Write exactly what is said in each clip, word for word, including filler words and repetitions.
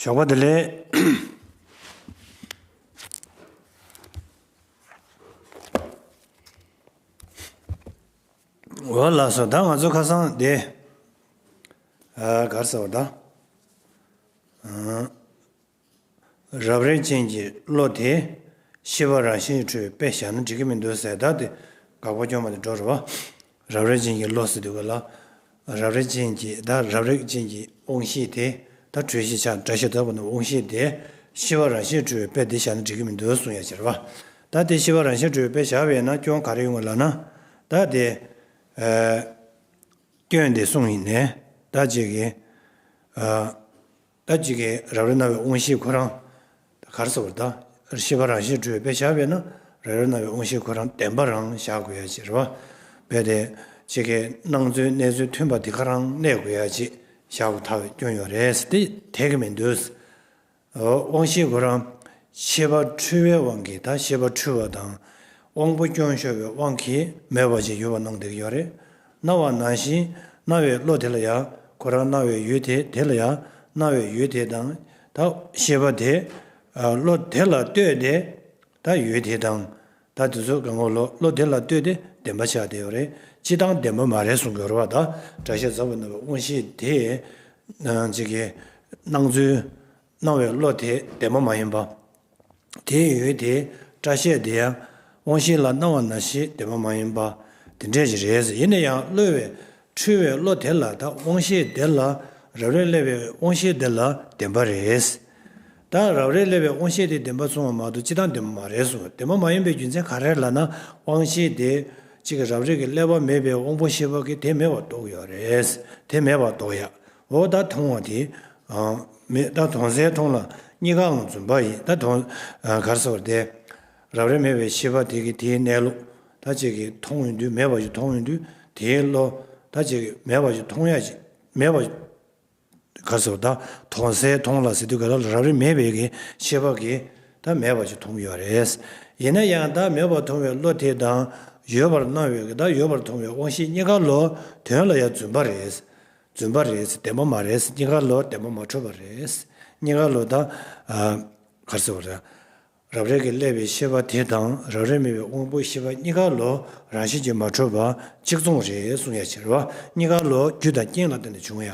ཞོགས་པ་བདེ་ལེགས། འོ་ལགས་སོ། ད་ང་ཚོ་ཁ་སང་དེ། ཨ། ག་རེ་ཟེར་བ་ད། ཨ། རབ་རིབ་ཅན་གྱི་བློ་དེ་ཤེས་པ་རང་བཞིན་གྱིས་གྲུབ་པའི་དཔེ་བཞག་ན་འགྲིག་གི་མི་འདུག་ཟེར། ད་དེ་དགག་པ་སྐྱོན་པ་དེ་འགྲོ་རེད་བ། རབ་རིབ་ཅན་གྱི་བློ་ཟེར་དུས་ག་ལ། རབ་རིབ་ཅན་གྱི་ད་རབ་རིབ་ཅན་གྱི་དབང་ཤེས་དེ་ད་གྲུབ་ཤེས་ཆགས། བཀྲ་ཤིས་རྫོགས་པ་ན་དབང་ཤེས་དེ་ཤེས་པ་རང་བཞིན་གྲུབ་པའི་དཔེ་དེ་བཞག་ན་འགྲིག་གི་མི་འདུག་གསུང་ཡ་ཅིག་རེད་བ། ད་དེ་ཤེས་པ་རང་བཞིན་གྲུབ་པའི་དཔེ་བཞག་པ་ཡིན་ན་སྐྱོན་ག་རེ་ཡོང་གི་ལབ་ན། ད་དེ། ཨ། སྐྱོན་དེ་གསུངས་ཡིན་ནའི་ད་ཅིག་གི། ཨ། ད་ཅིག་གི་རབ་རིབ་སྣང་བའི་དབང་ཤེས་ཁོ་རང་། ག་རེ་ཟེར་བ་ད། ཤེས་པ་རང་བཞིན་གྲུབ་པའི་དཔེ་བཞག་པས་ན་རབ་རིབ་སྣང་བའི་དབང་ཤེས་ཁོ་རང་བདེན་པ་རང་བཞག་དགོས་ཡ་ཅིག་རེད་བ། རྦད་དེ་ཅིག་གི་སྣང་ཚུལ་གནས་ཚུལ་མཐུན་པ་དེ་ག་རང་གནས་དགོས་ཡ་ཅིག་བཞག་དགོས་ཐལ་བའི་སྐྱོན་ཡོད་རེད་ཟེར། དེ་འཐད་ཀྱི་མི་འདུག། དབང་ཤེས་ཁོ་རང་ཤེས་པ་འཁྲུལ་བའི་དབང་གིས། ད་ཤེས་པ་འཁྲུལ་བ་དང་དབང་པོ་སྐྱོན་ཤོར་བའི་དབང་གིས་མེད་པ་ཅིག་ཡོད་པ་སྣང་བསྡད་ཀྱི་ཡོད་རེད། སྣང་བ་ནང་བཞིན་སྣང་བའི་བློ་དེ་ལ་ཡང་། ཁོ་རང་སྣང་བའི་ཡུལ་དེ་དེ་ལ་ཡང་། སྣང་བའི་ཡུལ་དེ་དང་ད་ཤེས་པ་དེ། ཨ། བློ་དེ་ལ་ལྟོས་ཏེ་ད་ཡུལ་དེ་དང་། ད་དེ་ཚོ་གང་ག་ལོ་བློ་དེ་ལ་ལྟོས་ཏེ་བདེན་པ་ཆགས་བསྡད་ཡོད་རེད། སྤྱིར་བཏང་བདེན་པ་མ་རེད་གསུང་གི་ཡོད་རེད་བ། ད་བཀྲ་ཤིས་རྫོགས་པ་ན་དབང་ཤེས་དེ་ཅིག་གི་སྣང་ཚུལ། སྣང་བའི་བློ་དེ་བདེན་པ་མ་ཡིན་པ། དེའི་ཡུལ་དེ་བཀྲ་ཤིས་དེ་ཡང་དབང་ཤེས་ལ་སྣང་བ་ནང་བཞིན་བདེན་པ་མ་ཡིན་པ་དེ་འདྲས་ཞིག་རེད། ཡིན་ན་ཡང་བློ་བའི་འཁྲུལ་བའི་བློ་དེ་ལ། ད་དབང་ཤེས་དེ་ལ། རབ་རིབ་སླེབས་པའི་དབང་ཤེས་དེ་ལ་བདེན་པ་རེད། ད་རབ་རིབ་སླེབས་པའི་དབང་ཤེས་དེ་བདེན་པ་གསུངས་པ་མ་གཏོགས་སྤྱིར་བཏང་བདེན་པ་མ་རེད་གསུངས། བདེན་པ་མ་ཡིན་པའི་རྒྱུ་མཚན་ག་རེ་ལབ་ན། དབང་ཤེས་དེ་གཅིག་གི་རབ་རིབ་ཀྱི་སླེབས་པ་མེད་པའི་དབང་པོ་ཤེས་པ་གིས་དེ་མེད་པར་རྟོགས་ཡོད་རེད། དེ་མེད་པར་རྟོགས་ཡ། འོ་ད་མཐོང་བ་དེ། ཨ། མེད། ད་དོན་གསལ་མཐོང་ལ་གཉིས་ཀའང་རྫུན་པ་ཡིན། ད་དོན། ཨ། ག་རེ་ཟེར་བ་དེ། རབ་རིབ་མེད་པའི་ཤེས་པ་དེ་གིས་དེའི་གནས་ལུགས་ད་ཅིག་གི་མཐོང་ཡོང་དུས། མེད་པ་ཞིག་མཐོང་ཡོང་དུས་དེའི་བློ་ད་ཅིག་གི་མེད་པ་ཞིག་མཐོང་ཡ་ཅིག་མེད་པ། ག་རེ་ཟེར་བ་ད། དོན་གསལ་མཐོང་ལ་ཟེར་དུས་ག་ལ་རབ་རིབ་མེད་པའི་གི་ཤེས་པ་གིས་ད་མེད་པ་ཞིག་མཐོང་གི་ཡོད་རེད། ཡིན་ན་ཡང་ད་མེད་པར་མཐོང་བའི་བློ་དེ་དང་ཡོད་པར་སྣང་བའི་གི་ད་ཡོད་པར་མཐོང་བའི་དབང་ཤེས་གཉིས་ཀ་ལོ་དོན་ལ་ཡང་རྫུན་པ་རེད། རྫུན་པ་རེད། བདེན་པ་མ་རེད། གཉིས་ཀ་ལོ་བདེན་པ་མ་གྲུབ་པ་རེད། གཉིས་ཀ་ལོ་ད། ཨ། ག་རེ་ཟེར་བ་རེད། རབ་རིབ་ཀྱིས་སླེབས་པའི་ཤེས་པ་དེ་དང་རབ་རིབ་མེད་པའི་དབང་པོའི་ཤེས་པ་གཉིས་ཀ་ལོ་རང་བཞིན་གྱིས་མ་གྲུབ་པ་གཅིག་མཚུངས་རེད་གསུང་ཡ་ཅིག་རེད་བ། གཉིས་ཀ་ལོ་རྒྱུ་དང་རྐྱེན་ལ་བརྟེན་ནས་བྱུང་ཡ།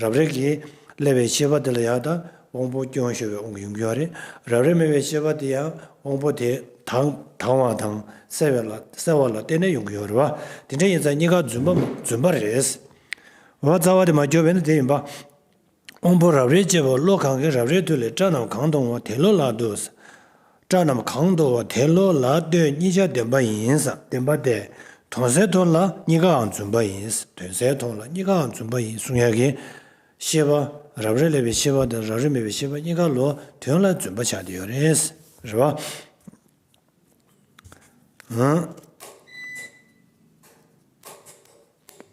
རབ་རིབ་ཀྱིས་སླེབས་པའི་ཤེས་པ་དེ་ལ་ཡང་ད་དབང་པོ་སྐྱོན་ཤོར་བའི་དབང་གིས་ཡོང་གི་ཡོད་རེད། རབ་རིབ་མེད་པའི་ཤེས་པ་དེ་ཡང་དབང་པོ་དེ་དྭངས་དྭངས་པ་དང་གསལ་བའི་ལ་གསལ་བ་ལ་བརྟེན་ནས་ཡོང་གི་ཡོད་རེད་བ། དེ་འདྲ་ཡིན་ཙང་གཉིས་ཀ་རྫུན་པ་རྫུན་པ་རེད། འོ་རྩ་བ་དེ་མ་འཁྱོངས་པས་ན་དེ་ཡིན་པ། དབང་པོ་རབ་རིབ་ཅེས་པ་བློ་གང་གིས་རབ་རིབ་ཐོབ་ལས་སྐྲ་རྣམས་གང་མཐོང་བ་དེ་བློ་ལ་ལྟོས། སྐྲ་རྣམས་གང་མཐོང་བ་དེ་བློ་ལ་ལྟོས་གཉིས་ཆར་བདེན་པ་ཡིན་ས། བདེན་པ་སྟེ། དོན་གསལ་མཐོང་ལ་གཉིས་ཀའང་རྫུན་པ་ཡིན། དོན་གསལ་མཐོང་ལ་གཉིས་ཀའང་རྫུན་པ་ཡིན་གསུང་ཡག་གི། ཤེས་པ། རབ་རིབ་སླེབས་པའི་ཤེས་པ་དང་རབ་རིབ་མེད་པའི་ཤེས་པ་གཉིས་ཀ་ལོ་དོན་ལ་རྫུན་པ་ཆགས་བསྡད་ཡོད་རེད། རེད་བ། ཨང་།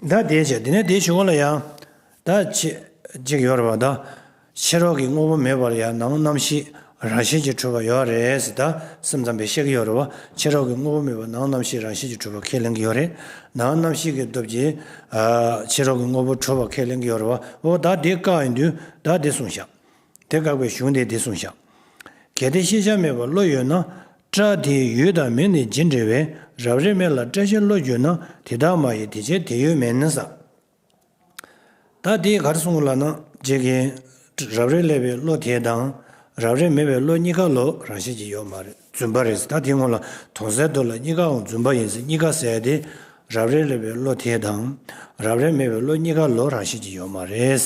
ད་དེའི་ཕྱིར། དེ་ནས་དེའི་གཞུག་ལ་ཡང་། ད་ཕྱི་གཅིག་ཡོད་རེད་བ་ད། ཕྱི་རོལ་གྱི་དངོས་པོ་མེད་པར་ཡང་ནང་རྣམ་ཤེས་རང་བཞིན་གྱིས་གྲུབ་པ་ཡོད་རེད་ཟེར། ད་སེམས་ཙམ་པས་བཤད་ཀྱི་ཡོད་རེད་བ། ཕྱི་རོལ་གྱི་དངོས་པོ་མེད་པར་ནང་རྣམ་ཤེས་རང་བཞིན་གྱིས་གྲུབ་པ་ཁས་ལེན་གྱི་ཡོད་རེད། ནང་རྣམ་ཤེས་ཀྱི་སྟོབས་ཀྱིས། ཨ། ཕྱི་རོལ་གྱི་དངོས་པོ་གྲུབ་པ་ཁས་ལེན་གྱི་ཡོད་རེད་བ། འོ་ད་དེ་བཀག་ཡོང་དུས་ད་དེ་གསུངས་ཤག་དེ་བཀག་པའི་གཞུང་དེ་འདི་གསུངས་ཤག་གལ་ཏེ་ཤེས་བྱ་མེད་པར་བློ་ཡོད་ན། སྐྲ་དེའི་ཡུལ་དང་མིང་ནི་ཇི་འདྲ་བས། རབ་རིབ་མེད་ལ་སྐྲ་ཤད་བློ་གྱུར་ན། དེ་ལྟར་མ་ཡིན་དེ་ཕྱིར་དེ་ཡུལ་མིན་ཟེར། ད་དེ་ག་རེ་གསུངས་ལབ་ན། རྗེ་གིས་རབ་རིབ་སླེབས་པའི་བློ་དེ་དང་། རབ་རིབ་མེད་པའི་བློ་གཉིས་ཀ་ལོ་རང་བཞིན་གྱིས་ཡོད་མ་རེད། རྫུན་པ་རེད་ཟེར། ད་དེའི་སྔོན་ལ་དོན་གསལ་མཐོང་ལ་གཉིས་ཀའང་རྫུན་པ་ཡིན་ཟེར། གཉིས་ཀ་ཟེར་དེ། རབ་རིབ་སླེབས་པའི་བློ་དེ་དང་། རབ་རིབ་མེད་པའི་བློ་གཉིས་ཀ་ལོ་རང་བཞིན་གྱིས་ཡོད་མ་རེད།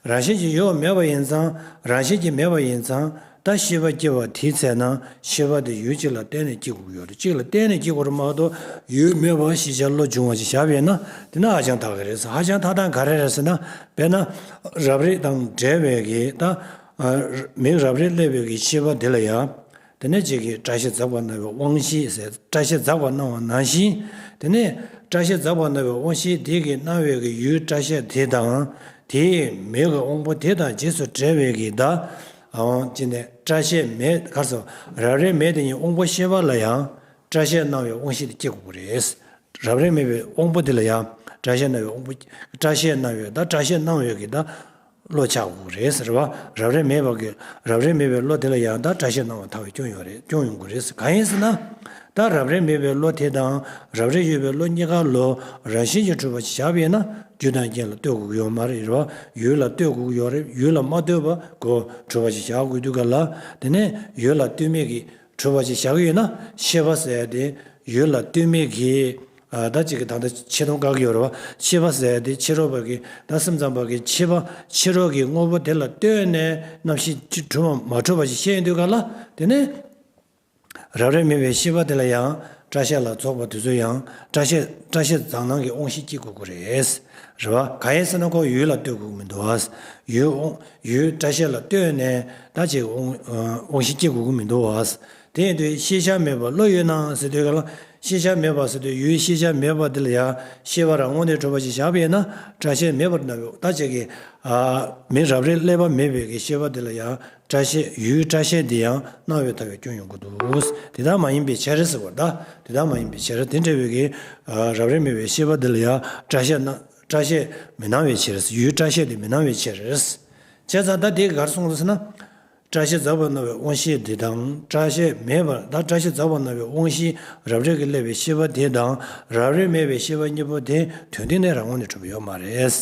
རང་བཞིན་གྱིས་ཡོད་མེད་པ་ཡིན་ཙང་། རང་བཞིན་གྱིས་མེད་པ་ཡིན་ཙང་། ད་ཤེས་པ་སྐྱེ་བ་དེའི་ཚེ་ན་ཤེས་པ་དེ་ཡུལ་གཅིག་ལ་གཏན་ནས་སྐྱེ་དགོས་ཀྱི་ཡོད་རེད། གཅིག་ལ་གཏན་ནས་སྐྱེ་དགོས་རེད་མ་གཏོགས། ཡུལ་མེད་པ་ཤེས་བྱ་བློ་འབྱུང་བ་ཞིག་བཞག་པ་ཡིན་ན། དེ་ན་ཧ་ཅང་ཐག་གི་རེད་ཟེར། ཧ་ཅང་ཐག་སྟངས་ག་རེ་རེད་ཟེར་ན། དཔེར་ན། རབ་རིབ་དང་བྲལ་བའི་གི་ད། ཨ། མིག་རབ་རིབ་སླེབས་པའི་གི་ཤེས་པ་དེ་ལ་ཡང་། དེ་ནས་གཅིག་གིས་སྐྲ་ཤད་འཛག་པར་སྣང་བའི་དབང་ཤེས་ཟེར། སྐྲ་ཤད་འཛག་པར་སྣང་བ་ནང་བཞིན། དེ་ནས་སྐྲ་ཤད་འཛག་པར་སྣང་བའི་དབང་ཤེས་དེ་གིས་སྣང་བའི་གི་ཡུལ་སྐྲ་ཤད་དེ་དང་། དེའི་མིག་གི་དབང་པོ་དེ་དང་རྗེས་སུ་འབྲེལ་བའི་གི་ད། འོ་ཅི་ནས་སྐྲ་ཤད་མེད། ག་རེ་ཟེར། རབ་རིབ་མེད་དེ་ཉིད་དབང་པོ་ཤེས་པ་ལ་ཡང་སྐྲ་ཤད་སྣང་བའི་དབང་ཤེས་དེ་སྐྱེ་དགོས་ཀྱི་རེད། རབ་རིབ་མེད་པའི་དབང་པོ་དེ་ལ་ཡང་སྐྲ་ཤད་སྣང་བའི་དབང་པོ། སྐྲ་ཤད་སྣང་བའི་ད། སྐྲ་ཤད་སྣང་བའི་གི་ད། བློ་ཆགས་དགོས་རེད་ཟེར་བ། རབ་རིབ་མེད་པ་གི་རབ་རིབ་མེད་པའི་བློ་དེ་ལ་ཡང་ད་སྐྲ་ཤད་སྣང་བ་ཐལ་བའི་སྐྱོན་ཡོད་རེད། སྐྱོན་ཡོང་གི་རེད། གང་ཡིན་ཟེར་ན། ད་རབ་རིབ་མེད་པའི་བློ་དེ་དང་རབ་རིབ་ཡོད་པའི་བློ་གཉིས་ཀ་ལོ་རང་བཞིན་གྱིས་གྲུབ་པ་ཞིག་བཞག་པ་ཡིན་ན། རྒྱུ་དང་རྐྱེན་ལ་ལྟོས་དགོས་ཀྱི་ཡོད་མ་རེད། རེད་བ། ཡུལ་ལ་ལྟོས་དགོས་ཀྱི་ཡོད་རེད། ཡུལ་ལ་མ་ལྟོས་པ་གོ་གྲུབ་པ་ཞིག་བཞག་དགོས་དུས་ག་ལ། དེ་ནས་ཡུལ་ལ་ལྟོས་མེད་ཀྱི་གྲུབ་པ་ཞིག་བཞག་གི་ཡོད་ན། ཤེས་པ་ཟེར་ཡ་དེ་ཡུལ་ལ་ལྟོས་མེད་ཀྱི། ཨ། ད་ཅིག་གི་ད་ལྟ་ཆེ་མཐོང་བཀག་གི་ཡོད་རེད་བ། ཤེས་པ་ཟེར་ཡ་དེ་ཕྱི་རོལ་པ་གི་ད་སེམས་ཙམ་པ་གི་ཤེས་པ། ཕྱི་རོལ་གྱི་དངོས་པོ་དེ་ལ་ལྟོས་ནས་རྣམ་ཤེས་ཅིག་གྲུབ་པ་མ་གྲུབ་པ་ཞིག་ཤེས་ཡོང་དུས་ག་ལ། དེ་ནས་རབ་རིབ་མེད་པའི་ཤེས་པ་དེ་ལ་ཡང་སྐྲ་ཤད་ལ་སོགས་པ་དེ་ཚོ་ཡང་། སྐྲ་ཤད་སྐྲ་ཤད་རྫ་ནང་གི་དབང་ཤེས་སྐྱེ་དགོས་ཀྱི་རེད། རེད་བ། གང་ཡིན་ཟེར་ན་ཁོ་ཡུལ་ལ་ལྟོས་དགོས་ཀྱི་མི་འདུག་བ། ཡུལ་དབང་ཡུལ་སྐྲ་ཤད་ལ་ལྟོས་ནས་ད་ཅིག་དབང་དབང་ཤེས་སྐྱེ་དགོས་ཀྱི་མི་འདུག་བ། དེ་ཡིན་དུས་ཤེས་བྱ་མེད་པར་བློ་ཡོད་ནའང་ཟེར་དུས་ག་ལ། ཤེས་བྱ་མེད་པ་ཟེར་དུས་ཡུལ་ཤེས་བྱ་མེད་པ་དེ་ལ་ཡང་ཤེས་པ་རང་ངོས་ནས་གྲུབ་པ་ཞིག་བཞག་པ་ཡིན་ན། སྐྲ་ཤད་མེད་པར་སྣང་བའི་ད་ཅིག་གི། ཨ། མི་རབ་རིབ་བསླད་པ་མེད་པའི་གི་ཤེས་པ་དེ་ལ་ཡང་སྐྲ་ཤད་ཡུལ་སྐྲ་ཤད་དེ་ཡང་སྣང་བའི་ཐལ་བའི་སྐྱོན་ཡོང་གི་འདུག། དེ་ལྟར་མ་ཡིན་པའི་ཕྱིར་ཟེར་བ་ད། དེ་ལྟར་མ་ཡིན་པའི་ཕྱིར། དེ་འདྲ་བའི་གི། ཨ། རབ་རིབ་མེད་པའི་ཤེས་པ་དེ་ལ་ཡང་སྐྲ་ཤད་སྣང་སྐྲ་ཤད་མི་སྣང་བའི་ཕྱིར། ཡུལ་སྐྲ་ཤད་དེ་མི་སྣང་བའི་ཕྱིར། བྱས་ཙང་ད་དེ་ག་རེ་གསུངས་ཟེར་ན། སྐྲ་ཤད་འཛག་པར་སྣང་བའི་དབང་ཤེས་དེ་དང་། སྐྲ་ཤད་མེད་པར་ད་སྐྲ་ཤད་འཛག་པར་སྣང་བའི་དབང་ཤེས་རབ་རིབ་ཀྱིས་བསླད་པའི་ཤེས་པ་དེ་དང་རབ་རིབ་མེད་པའི་ཤེས་པ་གཉིས་པོ་དེ་དོན་སྟེང་ནས་རང་ངོས་ནས་གྲུབ་པ་ཡོད་མ་རེད།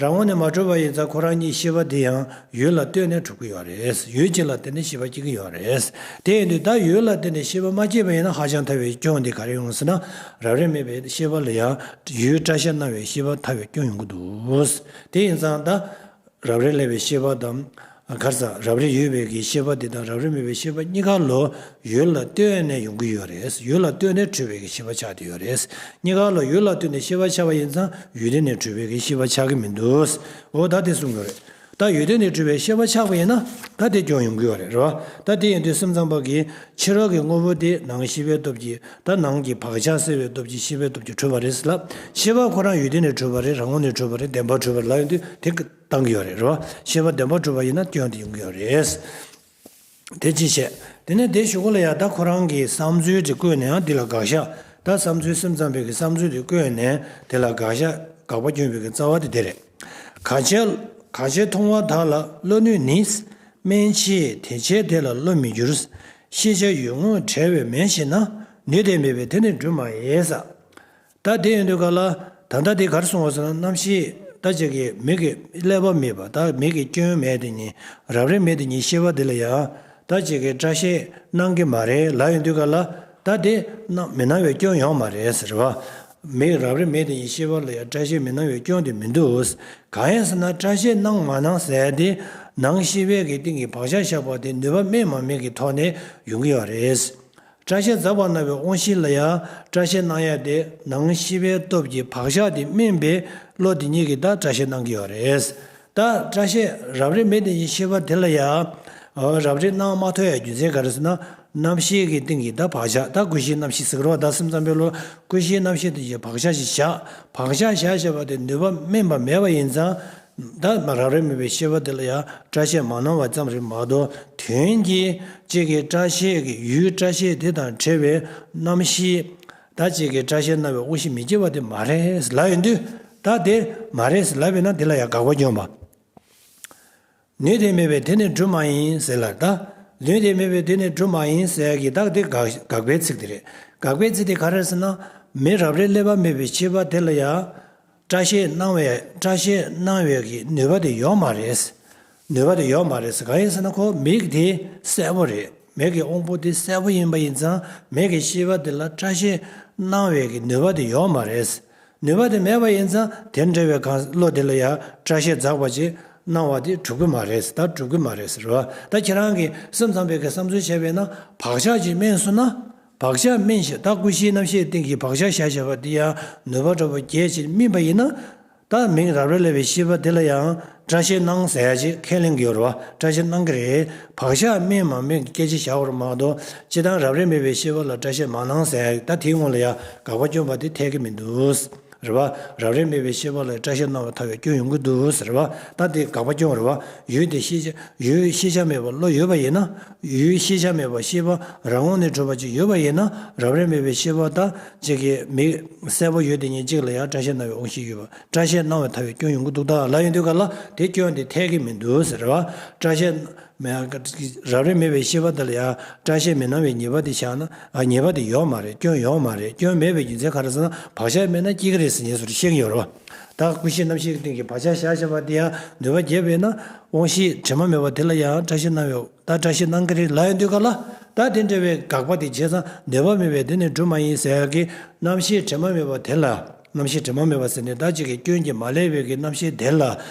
རང་ངོས་ནས་མ་གྲུབ་པ་ཡིན་ཙང་ཁོ་རང་གཉིས་ཤེས་པ་དེ་ཡང་ཡུལ་ལ་ལྟོས་ནས་གྲུབ་ཀྱི་ཡོད་རེད། ཡུལ་གཅིག་ལ་བརྟེན་ནས་ཤེས་པ་སྐྱེ་གི་ཡོད་རེད། དེ་ཡིན་དུས་ད་ཡུལ་ལ་བརྟེན་ནས་ཤེས་པ་མ་སྐྱེས་པ་ཡིན་ན་ཧ་ཅང་ཐལ་བའི་སྐྱོན་དེ་ག་རེ་ཡོང་ཟེར་ན། རབ་རིབ་མེད་པའི་ཤེས་པ་ལ་ཡང་ཡུལ་སྐྲ་ཤད་སྣང་བའི་ཤེས་པ་ཐལ་བའི་སྐྱོན་ཡོང་གི་འདུག། དེ་ཡིན་ཙང་ད། རབ་རིབ་བསླད་པའི་ཤེས་པ་དང་། ག་རེ་ཟ། རབ་རིབ་ཡོད་པའི་གི་ཤེས་པ་དེ་དང་རབ་རིབ་མེད་པའི་ཤེས་པ་གཉིས་ཀ་ལོ་ཡུལ་ལ་ལྟོས་ནས་ཡོང་གི་ཡོད་རེད། ཡུལ་ལ་ལྟོས་ནས་གྲུབ་པའི་གི་ཤེས་པ་ཆགས་བསྡད་ཡོད་རེད། གཉིས་ཀ་ལོ་ཡུལ་ལ་ལྟོས་ནས་ཤེས་པ་ཆགས་པ་ཡིན་ཙང་ཡུལ་དེ་ནས་གྲུབ་པའི་གི་ཤེས་པ་ཆགས་ཀྱི་མི་འདུག། འོ་ད་དེ་གསུང་གི་ཡོད་རེད། ད་ཡུལ་དེ་ནས་གྲུབ་པའི་ཤེས་པ་ཆགས་པ་ཡིན་ན་ད་དེ་སྐྱོན་ཡོང་གི་ཡོད་རེད། རེད་བ། ད་དེ་ཡིན་དུས་སེམས་ཙམ་པ་གིས་ཕྱི་རོལ་གྱི་དངོས་པོ་དེ་ནང་ཤེས་པའི་སྟོབས་ཀྱིས། ད་ནང་གི་བག་ཆགས་སེལ་བའི་སྟོབས་ཀྱིས་ཤེས་པའི་སྟོབས་ཀྱིས་གྲུབ་པ་རེད་ཟེར་ལབ། ཤེས་པ་ཁོ་རང་ཡུལ་དེ་ནས་གྲུབ་པ་རེད། རང་ངོས་ནས་གྲུབ་པ་རེད། བདེན་པར་གྲུབ་པ་རེད་ལབ་ཡོང་དུས་དེ་བཏང་གི་ཡོད་རེད། རེད་བ། ཤེས་པ་བདེན་པར་གྲུབ་པ་ཡིན་ན་སྐྱོན་དེ་ཡོང་གི་ཡོད་རེད། དེ་གཅིག་བྱས། དེ་ནས་དེའི་གཞུག་གུ་ལ་ཡང་ད་ཁོ་རང་གི་བསམ་ཚུལ་དེ་བཀོད་ནས་ཡང་འདི་ལ་དགག་བཞག། ད་བསམ་ཚུལ་སེམས་ཙམ་པའི་གི་བསམ་ཚུལ་དེ་བཀོད་ནས་དེ་ལ་དགག་བཞག། དགག་པ་སྐྱོན་པའི་གི་རྩ་བ་དེ་དེ་རེད། གང་ཕྱིར། གང་ཕྱིར་མཐོང་བ་དག་ལ་བློ་ནུས་ནི། དམན་ཕྱིར་དེ་ཕྱིར་དེ་ལ་བློ་མི་འགྱུར། ཤེས་བྱ་ཡུལ་དངོས་བྲལ་བས་མེད་ཞེ་ན། ནུས་དེ་མེད་པས་དེ་ནི་གྲུབ་མ་ཡིན་ཟེར། ད་དེ་ཡིན་དུས་ག་ལ། ད་ལྟ་དེ་ག་རེ་གསུངས་པ་ཟེར་ན། རྣམ་ཤེས་ད་ཅིག་གི་མིག་གི་བསླད་པ་མེད་པ། ད་མིག་གི་སྐྱོན་མེད་དེ་ཉིད། རབ་རིབ་མེད་དེ་ཉིད་ཤེས་པ་དེ་ལ་ཡང་ད་ཅིག་གི་སྐྲ་ཤད་སྣང་གི་མ་རེད་ལབ་ཡོང་དུས་ག་ལ། ད་དེ་སྣང་མི་སྣང་བའི་སྐྱོན་ཡོང་མ་རེད་ཟེར་བ། མིག་རབ་རིབ་མེད་དེ་ཉིད་ཤེས་པ་ལ་ཡང་སྐྲ་ཤད་མི་སྣང་བའི་སྐྱོན་དེ་མི་འདུག། གང་ཡིན་ཟེར་ན། སྐྲ་ཤད་སྣང་མ་སྣང་ཟེར་ཡ་དེ་ནང་ཤེས་པའི་གི་སྟེང་གི་བག་ཆགས་བཞག་པ་དེ་ནུས་པ་དམན་མ་དམན་གྱི་ཐོག་ནས་ཡོང་གི་ཡོད་རེད། སྐྲ་ཤད་འཛག་པར་སྣང་བའི་དབང་ཤེས་ལ་ཡང་སྐྲ་ཤད་སྣང་ཡ་དེ་ནང་ཤེས་པའི་སྟོབས་ཀྱིས་བག་ཆགས་དེ་དམན་པའི་བློ་དེ་ཉིད་ཀྱིས་ད་སྐྲ་ཤད་སྣང་གི་ཡོད་རེད། ད་སྐྲ་ཤད་རབ་རིབ་མེད་དེ་ཉིད་ཤེས་པ་དེ་ལ་ཡང་། ཨོ། རབ་རིབ་སྣང་མ་ཐུབ་ཡ་རྒྱུ་མཚན་ག་རེ་ཟེར་ན། རྣམ་ཤེས་ཀྱི་སྟེང་གི་ད་བག་ཆགས། ད་ཀུན་གཞིའི་རྣམ་ཤེས་ཟེར་གི་རེད་བ། ད་སེམས་ཙམ་པའི་བློ། ཀུན་གཞིའི་རྣམ་ཤེས་དེ་ཡིས་བག་ཆགས་ཤིག་བཞག། བག་ཆགས་བཞག་བཞག་པ་དེ་ནུས་པ་དམན་པ་མེད་པ་ཡིན་ཙང་། ད་མ་རབ་རིབ་མེད་པའི་ཤེས་པ་དེ་ལ་ཡང་སྐྲ་ཤད་མ་སྣང་བ་ཙམ་རེད་མ་གཏོགས། དོན་གྱིས་གཅིག་གི་སྐྲ་ཤད་ཀྱི་ཡུལ་སྐྲ་ཤད་དེ་དང་བྲལ་བའི་རྣམ་ཤེས། ད་གཅིག་གི་སྐྲ་ཤད་སྣང་བའི་དབང་ཤེས་མི་སྐྱེ་བ་དེ་མ་རེད་ལབ་ཡོང་དུས། ད་དེ་མ་རེད་ལབ་པས་ན་དེ་ལ་ཡང་དགག་པ་སྐྱོན་པ། ནུས་དེ་མེད་པས་དེ་ནི་གྲུབ་མ་ཡིན་ཟེར་ལ། ད་ནུས་དེ་མེད་པས་དེ་ནི་གྲུབ་མ་ཡིན་ཟེར་ཡ་གི་ད་དེ་དགག་དགག་པའི་ཚིག་དེ་རེད། དགག་པའི་ཚིག་དེ་ག་རེ་ཟེར་ན། མི་རབ་རིབ་བསླད་པ་མེད་པའི་ཤེས་པ་དེ་ལ་ཡང་། སྐྲ་ཤད་སྣང་བའི་སྐྲ་ཤད་སྣང་བའི་གི་ནུས་པ་དེ་ཡོད་མ་རེད། ནུས་པ་དེ་ཡོད་མ་རེད། གང་ཡིན་ཟེར་ན་ཁོ་མིག་དེ་གསལ་པོ་རེད། མིག་གི་དབང་པོ་དེ་གསལ་པོ་ཡིན་པ་ཡིན་ཙང་མིག་གི་ཤེས་པ་དེ་ལ་སྐྲ་ཤད་སྣང་བའི་གི་ནུས་པ་དེ་ཡོད་མ་རེད། ནུས་པ་དེ་མེད་པ་ཡིན་ཙང་དེ་འདྲ་བའི་གང་བློ་དེ་ལ་ཡང་སྐྲ་ཤད་འཛག་པ་ཅིག་སྣང་བ་དེ་གྲུབ་ཀྱི་མ་རེད། ད་གྲུབ་ཀྱི་མ་རེད་ཟེར་བ། ད་ཁྱེད་རང་གིས་སེམས་ཙམ་པའི་གི་བསམ་ཚུལ་བྱས་པས་ན་བག་ཆགས་ཅིག་དམན་སོང་ན། བག་ཆགས་དམན་ཞིང་ད་ཀུན་གཞིའི་རྣམ་ཤེས་སྟེང་གི་བག་ཆགས་བཞག་བཞག་པ་དེ་ཡང་ནུས་པ་འདྲ་པོ་རྒྱས་ཅིག་སྨིན་པ་ཡིན་ན། ད་མིག་རབ་རིབ་བསླད་པའི་ཤེས་པ་དེ་ལ་ཡང་སྐྲ་ཤད་སྣང་ཟེར་ཡ་ཅིག་ཁས་ལེན་གྱི་ཡོད་རེད་བ། སྐྲ་ཤད་སྣང་གི་རེད། བག་ཆགས་དམན་མ་དམན་གྱི་སྐད་ཆ་བཞག་པ་རེད་མ་གཏོགས། སྤྱིར་བཏང་རབ་རིབ་མེད་པའི་ཤེས་པ་ལ་སྐྲ་ཤད་མ་སྣང་ཟེར་ཡ་ད་དེའི་སྔོན་ལ་ཡང་དགག་པ་སྐྱོན་པ་དེ་འཐད་ཀྱི་མི་འདུག། རེད་བ། རབ་རིབ་མེད་པའི་ཤེས་པ་ལ་སྐྲ་ཤད་སྣང་བས་ཐར་བའི་སྐྱོན་ཡོང་གི་འདུག་ཟེར་བ། ད་དེ་དགག་པ་སྐྱོན་རེད་བ། ཡུལ་དེ་ཤེས་བྱ་ཡུལ་ཤེས་བྱ་མེད་པ་བློ་ཡོད་པ་ཡིན་ན། ཡུལ་ཤེས་བྱ་མེད་པ་ཤེས་པ་རང་ངོས་ནས་གྲུབ་པ་ཅིག་ཡོད་པ་ཡིན་ན། རབ་རིབ་མེད་པའི་ཤེས་པ་དང་གཅིག་གི་མིག་གསལ་པོ་ཡོད་དེ་ཉིད་གཅིག་ལ་ཡང་སྐྲ་ཤད་སྣང་བའི་དབང་ཤེས་ཡོད་པ། སྐྲ་ཤད་སྣང་བས་ཐར་བའི་སྐྱོན་ཡོང་གི་འདུག་ད་ལབ་ཡོང་དུས་ག་ལ་དེ་སྐྱོན་དེ་འཐད་ཀྱི་མི་འདུག་ཟེར་བ། སྐྲ་ཤད། མེད། རབ་རིབ་མེད་པའི་ཤེས་པ་དེ་ལ་ཡང་སྐྲ་ཤད་མི་སྣང་བའི་ཉེས་པ་དེ་བཞག་ན། ཨ། ཉེས་པ་དེ་ཡོད་མ་རེད། སྐྱོན་ཡོད་མ་རེད། སྐྱོན་མེད་པའི་རྒྱུ་མཚན་ག་རེ་ཟེར་ན། བག་ཆགས་མེད་ན་སྐྱེ་གི་རེད་ཟེར་ངེས་སུ་བཤད་ཀྱི་ཡོད་རེད་བ། ད་ཀུན་གཞི་རྣམ་ཤེས་ཀྱི་སྟེང་གི་བག་ཆགས་བཞག་བཞག་པ་དེ་ཡང་ནུས་པ་རྒྱས་པས་ན། དབང་ཤེས་དྲི་མ་མེད་པ་དེ་ལ་ཡང་སྐྲ་ཤད་སྣང་བའི། ད་སྐྲ་ཤད་སྣང་གི་རེད་ལབ་ཡོང་དུས་ག་ལ། ད་དེ་འདྲ་བའི་དགག་པ་དེ་བྱས་ཙང་ནུས་པ་མེད་པས་དེ་ནི་གྲུབ་མ་ཡིན་ཟེར་ཡག་གི་རྣམ་ཤེས་དྲི་མ་མེད་པ་དེ་ལ། རྣམ་ཤེས་དྲི་མ་མེད་པ་ཟེར་ནས་ད་གཅིག་གི་སྐྱོན་གྱིས་མ་བསླད་པའི་གི་རྣམ་ཤེས་དེ་ལ།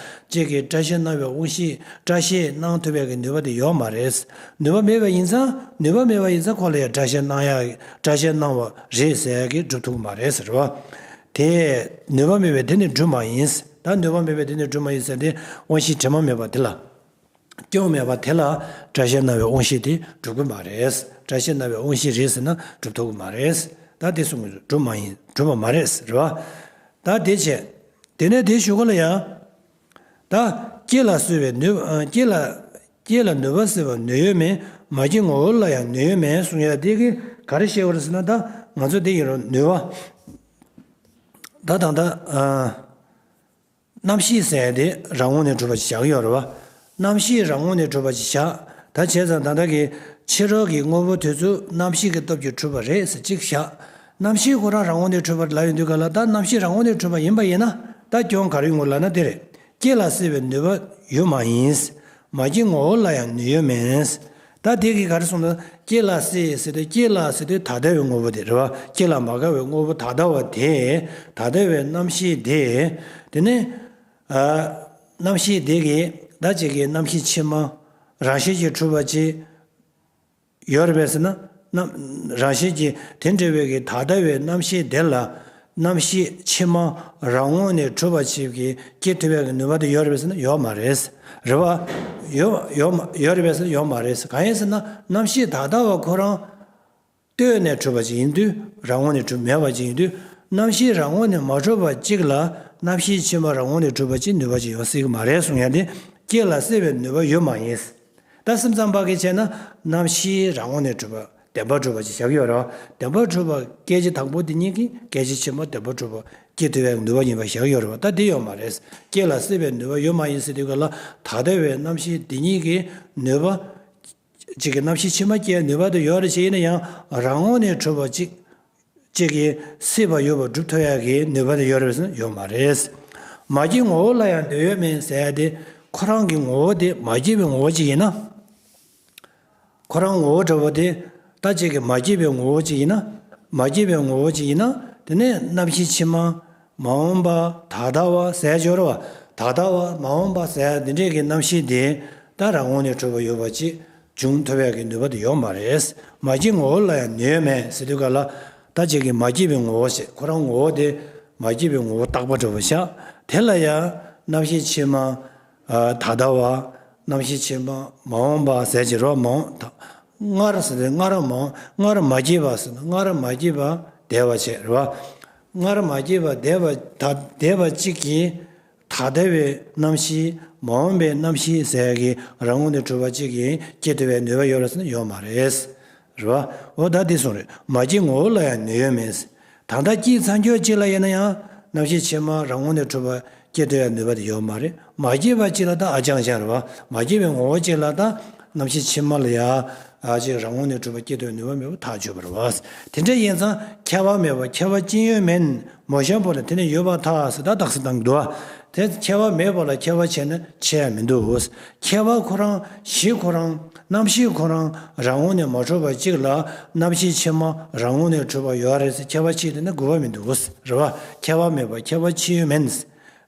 གཅིག་གི་སྐྲ་ཤད་སྣང་བའི་དབང་ཤེས། སྐྲ་ཤད་སྣང་ཐུབ་པའི་གི་ནུས་པ་དེ་ཡོད་མ་རེད། ནུས་པ་མེད་པ་ཡིན་ཙང་། ནུས་པ་མེད་པ་ཡིན་ཙང་ཁོ་ལ་ཡང་སྐྲ་ཤད་སྣང་ཡ། སྐྲ་ཤད་སྣང་བ་རེད་ཟེར་ཡ་གི་སྒྲུབ་ཐུབ་ཀྱི་མ་རེད་ཟེར་བ། དེ་ནུས་པ་མེད་པས་དེ་ནི་གྲུབ་མ་ཡིན། ད་ནུས་པ་མེད་པས་དེ་ནི་གྲུབ་མ་ཡིན་ཟེར་ཏེ། དབང་ཤེས་དྲི་མ་མེད་པ་དེ་ལ། སྐྱོན་མེད་པ་དེ་ལ་སྐྲ་ཤད་སྣང་བའི་དབང་ཤེས་དེ་གྲུབ་ཀྱི་མ་རེད། སྐྲ་ཤད་སྣང་བའི་དབང་ཤེས་རེད་ཟེར་ན་གྲུབ་ཐུབ་ཀྱི་མ་རེད། ད་དེ་གསུང་གི་འདུག་གྲུབ་མ་ཡིན། གྲུབ་པ་མ་རེད་ཟེར་བ། ད་དེ་བྱས། དེ་ནས་དེ་ཞུ་ག་ལ་ཡང་། ད་སྐྱེ་ལ་སྲིད་པའི་ནུས། ཨ། སྐྱེ་ལ། སྐྱེ་ལ་ནུས་པ་སྲིད་པ་ནུས་ཡོད་མིན། མ་སྐྱེས་ངོ་བོ་ལ་ཡང་ནུས་ཡོད་མིན་གསུང་ཡ་དེ་གིས་ག་རེ་བཤད་པ་རེད་ཟེར་ན། ད་ང་ཚོ་དེ་ཡིན་རུང་ནུས་པ། ད་ད་ལྟ། ཨ། རྣམ་ཤེས་ཟེར་ཡ་དེ་རང་ངོས་ནས་གྲུབ་པ་ཞིག་བཞག་གི་ཡོད་རེད་བ། རྣམ་ཤེས་རང་ངོས་ནས་གྲུབ་པ་ཞིག་བཞག་ད་བྱས་ཙང་ད་ལྟ་གི་ཕྱི་རོལ་གྱི་དངོས་པོ་དེ་ཚོ་རྣམ་ཤེས་ཀྱི་སྟོབས་ཀྱིས་གྲུབ་པ་རེད་ཟེར་གཅིག་བཞག་རྣམ་ཤེས་ཁོ་རང་རང་ངོས་ནས་གྲུབ་པ་ལབ་ཡོང་དུས་ག་ལ། ད་རྣམ་ཤེས་རང་ངོས་ནས་གྲུབ་པ་ཡིན་པ་ཡིན་ན། ད་སྐྱོན་ག་རེ་ཡོང་གི་ལབ་ན་དེ་རེད། སྐྱེ་ལ་སྲིད་པའི་ནུས་པ་ཡོད་མ་ཡིན། མ་སྐྱེས་ངོ་བོ་ལ་ཡང་ནུས་ཡོད་མིན། ད་དེ་གིས་ག་རེ་གསུངས་ན། སྐྱེ་ལ་སྲིད་ཟེར་དུས། སྐྱེ་ལ་ཟེར་དུས་ད་ལྟ་བའི་དངོས་པོ་དེ་རེད་བ། སྐྱེ་ལ་མ་དགའ་བའི་དངོས་པོ་ད་ལྟ་བ་དེ། ད་ལྟ་བའི་རྣམ་ཤེས་དེ། དེ་ནི། ཨ། རྣམ་ཤེས་དེ་གིས་ད་ཅིག་གི་རྣམ་ཤེས་ཕྱི་མ་རང་བཞིན་གྱིས་གྲུབ་པ་ཅིག་ཡོད་རེད་པས་ཟེར་ན། རྣམ། རང་བཞིན་གྱིས་དེ་འདྲ་བའི་གི་ད་ལྟ་བའི་རྣམ་ཤེས་དེ་ལ། རྣམ་ཤེས་ཕྱི་མ་རང་ངོས་ནས་གྲུབ་པ་ཅིག་གིས་སྐྱེ་ཐུབ་པའི་གི་ནུས་པ་དེ་ཡོད་རེད་པས་ཟེར་ན། ཡོད་མ་རེད། རེད་བ། ཡོད། ཡོད་མ། ཡོད་རེད་པས་ཟེར་ན། ཡོད་མ་རེད། གང་ཡིན་ཟེར་ན། རྣམ་ཤེས་ད་ལྟ་བ་ཁོ་རང་ལྟོས་ནས་གྲུབ་པ་ཅིག་ཡིན་དུས། རང་ངོས་ནས་གྲུབ་མེད་པ་ཅིག་ཡིན་དུས། རྣམ་ཤེས་རང་ངོས་ནས་མ་གྲུབ་པ་ཅིག་ལ། རྣམ་ཤེས་ཕྱི་མ་རང་ངོས་ནས་གྲུབ་པ་ཅིག་ནུས་པ་ཅིག་ཡོང་སྲིད་ཀྱི་མ་རེད་གསུང་ཡ་དེ། སྐྱེ་ལ་སྲིད་པའི་ནུས་པ་ཡོད་མ་ཡིན། ད་སེམས་ཙམ་པ་གིས་བྱས་ན། རྣམ་ཤེས་རང་ངོས་ནས་གྲུབ་པ། བདེན་པར་གྲུབ་པ་ཅིག་བཞག་ཡོད་རེད་བ། བདེན་པར་གྲུབ་པ་སྐད་ཅིག་དང་པོ་དེ་ཉིད་ཀྱིས་སྐད་ཅིག་ཕྱི་མ་བདེན་པར་གྲུབ་པ་སྐྱེ་ཐུབ་པའི་ནུས་པ་ཡིན་པ་བཞག་ཡོད་རེད་བ། ད་དེ་ཡོད་མ་རེད། སྐྱེ་ལ་སྲིད་པའི་ནུས་པ་ཡོད་མ་ཡིན་ཟེར་དུས་ག་ལ། ད་ལྟ་བའི་རྣམ་ཤེས་དེ་ཉིད་ཀྱི་ནུས་པ། གཅིག་གི་རྣམ་ཤེས་ཕྱི་མ་སྐྱེ་ནུས་པ་དེ་ཡོད་རེད་ཅེས་ཡིན་ན་ཡང་། རང་ངོས་ནས་གྲུབ་པ་གཅིག་གཅིག་གིས་སྲིད་པ་ཡོད་པར་སྒྲུབ་ཐུབ་ཡག་གི་ནུས་པ་དེ་ཡོད་རེད་ཟེར་ན། ཡོད་མ་རེད། མ་སྐྱེས་ངོ་བོ་ལ་ཡང་ནུས་ཡོད་མིན་ཟེར་ཡ་དེ། ཁོ་རང་གི་ངོ་བོ་དེ་མ་སྐྱེས་པའི་ངོ་བོ་གཅིག་ཡིན་ན། ཁོ་རང་ངོ་བོ་འདྲ་བོ་དེ། ད་གཅིག་གི་མ་སྐྱེས་པའི་ངོ་བོ་གཅིག་ཡིན་ན། མ་སྐྱེས་པའི་ངོ་བོ་གཅིག་ཡིན་ན། དེ་ནས་རྣམ་ཤེས་ཕྱི་མ། མ་འོངས་པ། ད་ལྟ་བ་ཟེར་ཡ་ཅིག་ཡོད་རེད་བ། ད་ལྟ་བ། མ་འོངས་པ་ཟེར་ཡ་འདི་འདྲས་ཀྱི་རྣམ་ཤེས་དེ། ད་རང་ངོས་ནས་གྲུབ་པ་ཡོད་པ་ཅིག་འབྱུང་ཐུབ་ཡག་གི་ནུས་པ་དེ་ཡོད་མ་རེད། མ་སྐྱེས་ངོ་བོ་ལ་ཡང་ནུས་ཡོད་མེད་ཟེར་དུས་ག་ལ། ད་གཅིག་གི་མ་སྐྱེས་པའི་ངོ་བོ་ཞེས། ཁོ་རང་ངོ་བོ་དེ་མ་སྐྱེས་པའི་ངོ་བོ་རྟག་པ་འདྲ་བོ་ཤག་དེ་ལ་ཡང་རྣམ་ཤེས་ཕྱི་མ། ཨ། ད་ལྟ་བ། རྣམ་ཤེས་ཕྱི་མ། མ་འོངས་པ་ཟེར་གྱི་རོ། མ་འོངས་ད། སྔར་ཟེར་དུས་སྔར་མ་འོངས། སྔར་མ་སྐྱེས་པ་ཟེར་ན། སྔར་མ་སྐྱེས་པ་འདས་པ་བྱས་རེད་བ། སྔར་མ་སྐྱེས་པ་འདས་པ། ད་འདས་པ་གཅིག་གིས་ད་ལྟ་བའི་རྣམ་ཤེས། མ་འོངས་པའི་རྣམ་ཤེས་ཟེར་ཡག་གི་རང་ངོས་ནས་གྲུབ་པ་གཅིག་གིས་སྐྱེ་ཐུབ་པའི་ནུས་པ་ཡོད་རེད་ཟེར་ན། ཡོད་མ་རེད། རེད་བ། འོ་ད་འདི་གསུངས་རེད། མ་སྐྱེས་ངོ་བོ་ལ་ཡང་ནུས་ཡོད་མིན། ད་ལྟ་སྐྱེས་ཚར་ཁྱོད་གཅིག་ལ་ཡིན་ན་ཡང་རྣམ་ཤེས་ཕྱི་མ་རང་ངོས་ནས་གྲུབ་པ་སྐྱེ་ཐུབ་ཡག་ནུས་པ་དེ་ཡོད་མ་རེད། མ་སྐྱེས་པ་གཅིག་ལ་ད་ཨ་ཅང་ཅང་རེད་བ། མ་སྐྱེས་པའི་ངོ་བོ་གཅིག་ལ་ད་རྣམ་ཤེས་ཕྱི་མ་ལ་ཡང་ཨ་ཅིག་རང་ངོས་ནས་གྲུབ་པ་སྐྱེ་ཐུབ་ཡག་ནུས་པ་མེད་པ་ཐག་ཆོད་པ་རེད་བ། དེ་འདྲ་ཡིན་ཙང་ཁྱད་པར་མེད་པ་ཁྱད་པར་ཅི་ཡོད་མིན། མོ་གཤམ་བུ་ལ་དེ་ནི་ཡོད་པར་ཐལ་ཟེར་ད་རྟགས་གསལ་བཏང་གི་འདུག་བ། དེ་ཁྱད་པར་མེད་པ་ལ་ཁྱད་པར་བྱས་ན་ཆེ་ཡ་མི་འདུག་ཁྱད་པར་ཁོ་རང་གཞི་ཁོ་རང་རྣམ་ཤེས་ཁོ་རང་རང་ངོས་ནས་མ་གྲུབ་པ་གཅིག་ལ་རྣམ་ཤེས་ཕྱི་མ་རང་ངོས་ནས་གྲུབ་པ་ཡོད་རེད་ཟེར་ཁྱད་པར་ཕྱེ་དེ་ནི་དགོས་པ་མི་འདུག་རེད་བ། ཁྱད་པར་མེད་པ་ཁྱད་པར་ཅི་ཡོད་མིན།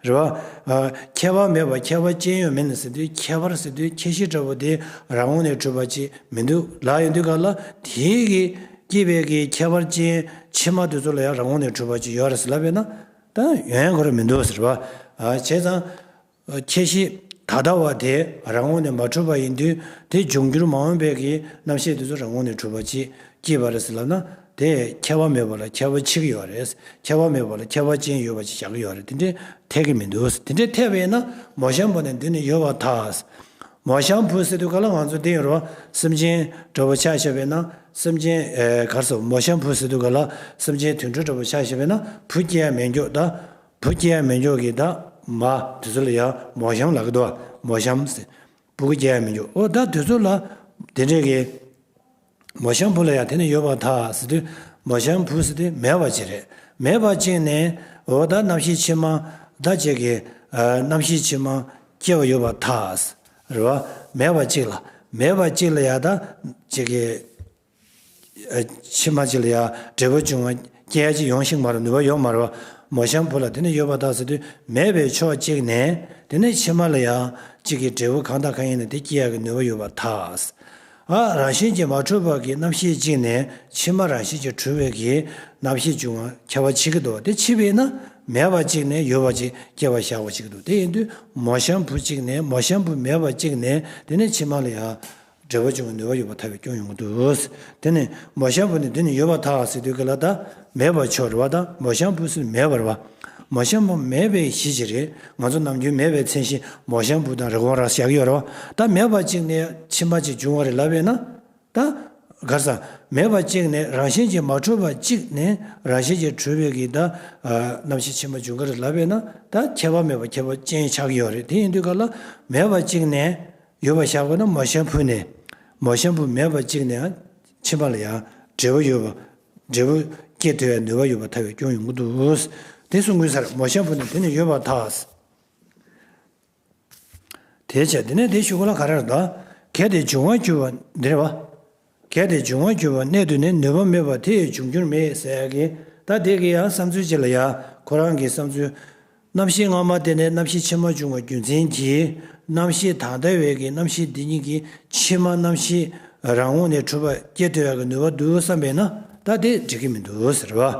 རེད་བ། ཨ། ཁྱད་པར་མེད་པ་ཁྱད་པར་ཅི་ཡོད་མིན་ཟེར་དུས་ཁྱད་པར་ཟེར་དུས་ཁྱད་གཞི་འདྲ་བོ་དེ་རང་ངོས་ནས་གྲུབ་པ་ཅིག་མི་འདུག་ལབ་ཡོང་དུས་ག་ལ་དེའི་གི་སྐྱེས་པའི་གི་ཁྱད་པར་ཅན་ཕྱི་མ་དེ་ཚོ་ལ་ཡང་རང་ངོས་ནས་གྲུབ་པ་ཅིག་ཡོད་རེད་ཟེར་ལབ་པས་ན། ད་ཡོང་ཡག་ཁོ་རང་མི་འདུག་ཟེར་བ། ཨ། བྱས་ཙང་། ཁྱད་གཞི་ད་ལྟ་བ་དེ་རང་ངོས་ནས་མ་གྲུབ་པ་ཡིན་དུས་དེ་འབྱུང་འགྱུར་མ་འོངས་པའི་གི་རྣམ་ཤེས་དེ་ཚོ་རང་ངོས་ནས་གྲུབ་པ་ཅིག་ སྐྱེས་པ་རེད་ཟེར་ལབ་ན་དེ་ཁྱད་པར་མེད་པ་ལ་ཁྱད་པར་ཕྱེ་གི་ཡོད་རེད། ཁྱད་པར་མེད་པ་ལ་ཁྱད་པར་ཅན་ཡོད་པ་ཅིག་བཞག་གི་ཡོད་རེད། དེ་འདྲའི་འཐད་ཀྱི་མི་འདུག་དེ་འདྲའི་འཐད་པས་ན་མོ་གཤམ་བུ་ནི་འདི་ནི་ཡོད་པར་ཐལ། མོ་གཤམ་བུ་ཟེར་དུས་ག་ལ་ང་ཚོ་འདི་ཡོད་རེད་བ། སེམས་ཅན་འདྲ་པོ་ཆ་བཞག་པས་ན་སེམས་ཅན་ཨེ་ག་རེ་ཟེར། མོ་གཤམ་བུ་ཟེར་དུས་ག་ལ་སེམས་ཅན་དུད་འགྲོ་འདྲ་པོ་ཆ་བཞག་པས་ན་བུ་སྐྱེ་ཡ་མེད་མགྱོགས་ད། བུ་སྐྱེ་ཡ་མེད་མགྱོགས་ཀྱི་ད་མ་དེ་ཚོ་ལ་ཡ་མོ་གཤམ་ལབ་ཀྱི་འདུག་བ། མོ་གཤམ་ཟེར། བུ་གུ་སྐྱེ་ཡ་མེད་མགྱོགས། ཨོ་ད་དེ་ཚོ་ལ་དེ་འདྲས་ཀྱི་མོ་གཤམ་བུ་ལ་ཡང་དེ་ནི་ཡོད་པར་ཐལ་ཟེར་དུས་མོ་གཤམ་བུ་ཟེར་དུས་མེད་པ་ཅིག་རེད། མེད་པ་ཅིག་ནས་འོ་ད་རྣམ་ཤེས་ཕྱི་མ་ད་ཅིག་གི་ཨ་རྣམ་ཤེས་ཕྱི་མ་སྐྱེ་བ་ཡོད་པར་ཐལ། རེད་བ། མེད་པ་ཅིག་ལ་མེད་པ་ཅིག་ལ་ཡང་ད་ཅིག་གི་ཨ་ཕྱི་མ་ཅིག་ལ་ཡང་འབྲས་བུ་འབྱུང་བ་སྐྱེ་ཡ་ཅིག་ཡོང་ཤེས་མ་རེད། ནུས་པ་ཡོད་མ་རེད་བ། མོ་གཤམ་བུ་ལ་དེ་ནི་ཡོད་པར་ཐལ་ཟེར་དུས་མེད་པའི་ཕྱོགས་གཅིག་ནས་དེ་ནི་ཕྱི་མ་ལ་ཡང་གཅིག་གི་འབྲས་བུ་གང་དང་གང་ཡིན་ན་དེ་སྐྱེ་ཡག་གི་ནུས་པ་ཡོད་པར་ཐལ། ཨ་རང་བཞིན་གྱིས་མ་གྲུབ་པ་གི་རྣམ་ཤེས་གཅིག་ནས་ཕྱི་མ་རང་བཞིན་གྱིས་གྲུབ་པའི་གི་རྣམ་ཤེས་འབྱུང་བ་ཁྱད་པར་ཕྱེ་གི་འདུག་དེ་ཕྱེ་བས་ན་མེད་པ་གཅིག་ནས་ཡོད་པ་གཅིག་སྐྱེ་བ་བཞག་པ་ཞིག་འདུག་དེ་ཡིན་དུས་མོ་གཤམ་བུ་གཅིག་ནས་མོ་གཤམ་བུ་མེད་པ་གཅིག་ནས་དེ་ནས་ཕྱི་མ་ལ་ཡང་འབྲས་བུ་འབྱུང་བའི་ནུས་པ་ཡོད་པར་ཐལ་བའི་སྐྱོན་ཡོང་གི་འདུག་དེ་ནི་མོ་གཤམ་བུ་ནི་འདི་ནི་ཡོད་པར་ཐལ་ཟེར་དུས་ག་ལ་ད་མེད་པ་ཆོག་རེད་བ། ད་མོ་གཤམ་བུ་ཟེར་མེད་པ་རེད་བ། མོ་གཤམ་བུ་མེད་པའི་གཞི་ཅིག་རེད། ང་ཚོ་ནམ་རྒྱུན་མེད་པའི་མཚན་གཞི་མོ་གཤམ་བུ་དང་རི་བོང་རྭ་བཞག་གི་ཡོད་རེད་བ། ད་མེད་པ་གཅིག་ནས་ཕྱི་མ་གཅིག་འབྱུང་བ་རེད་ལབ་པས་ན་ད་ག་རེ་ཟ། མེད་པ་གཅིག་ནས་རང་བཞིན་གྱིས་མ་གྲུབ་པ་གཅིག་ནས་རང་བཞིན་གྱིས་གྲུབ་པའི་གི་ད་རྣམ་ཤེས་ཕྱི་མ་འབྱུང་གི་རེད་ལབ་པས་ན་ད་ཁྱད་པར་མེད་པ་ཁྱད་པར་ཅན་ཆགས་ཀྱི་ཡོད་རེད། དེ་ཡིན་དུས་ག་ལ་མེད་པ་གཅིག་ནས་ཡོད་པ་བཞག་པ་ན་མོ་གཤམ་བུ་ནས་མོ་གཤམ་བུ་མེད་པ་གཅིག་ནས་ཕྱི་མ་ལ་ཡང་འབྲས་བུ་ཡོད་པ་འབྲས་བུ་སྐྱེ་ཐུབ་པའི་ནུས་པ་ཡོད་པར་ཐལ་བའི་སྐྱོན་ཡོང་གི་འདུག་དེ་གསུང་གི་ཡོད་ས་རེད། མོ་གཤམ་བུ་ནི་དེ་ནི་ཡོད་པར་ཐལ། དེའི་ཕྱིར་དེ་ནས་དེ་ཞུ་གོ་ལ་ག་རེ་རེད་ད། གལ་ཏེ་འབྱུང་བར་འགྱུར་བ་འདི་རེད་བ། གལ་ཏེ་འབྱུང་བར་འགྱུར་བ་གནད་དུ་ནི་ནུས་པ་མེད་པ་དེ་ཡི་འབྱུང་འགྱུར་མེད་ཟེར་ཡ་གི་ད་དེ་གི་ཡང་བསམ་ཚུལ་ཅིག་ལ་ཡ་ཁོ་རང་གི་བསམ་ཚུལ། རྣམ་ཤེས་སྔ་མ་དེ་ནས་རྣམ་ཤེས་ཕྱི་མ་འབྱུང་བའི་རྒྱུ་མཚན་གྱིས་རྣམ་ཤེས་ད་ལྟ་བའི་གི་རྣམ་ཤེས་འདི་ཉིད་ཀྱིས་ཕྱི་མ་རྣམ་ཤེས་རང་ངོས་ནས་གྲུབ་པ་སྐྱེ་ཐུབ་ཡ་གི་ནུས་པ་འདུག་བསམ་པས་ན་ད་དེ་འགྲིག་གི་མི་འདུག་ཟེར་བ།